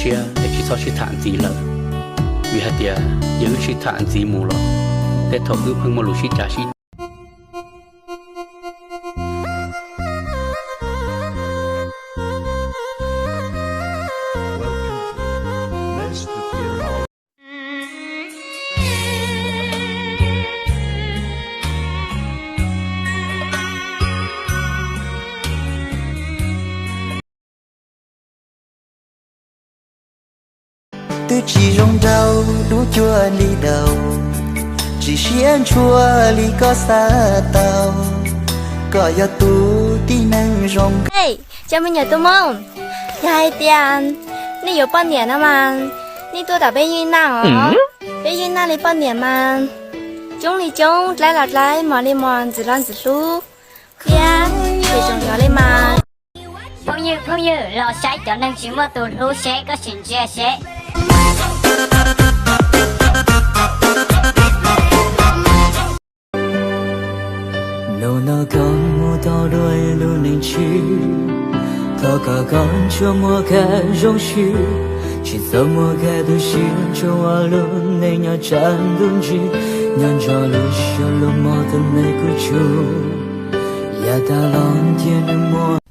siab es tsis txhob sib tham ntxiv lawm, vim hais tias yog wb sib tham ntxiv mus los tej thaum wb pheej muaj lus sib cav sib Twb tsis zoo nraug dub cuag li daus, tsis siab ntshua li koj xav tau, koj yog tus tib neeg zoo nkauj. Cov me nyuam tub Hmoob, yog hais tias nej yuav poj niam no mas nej tuaj tom peb Yeej Naj os. Peb Yeej Naj li poj niam mas coob li coob, dlaib los dlaib, mos li mos, ntxim los ntxim hlub thiab, ces zoo yog li mas. Phooj ywg, phooj ywg, los saib cov neeg tsis muaj tus hlub seb koj sim ntsia seb. Hnub no koj mus tau dua ib lub neej tshib, thov kom koj tsuas muaj kev zoo siab, tsis txhob muaj kev tu siab rau ua lub neej nyob tsam ntuj ntsig, nyob nrog lub siab lub mos tus neeg kuv tsum, yav tas los cia nws muaj.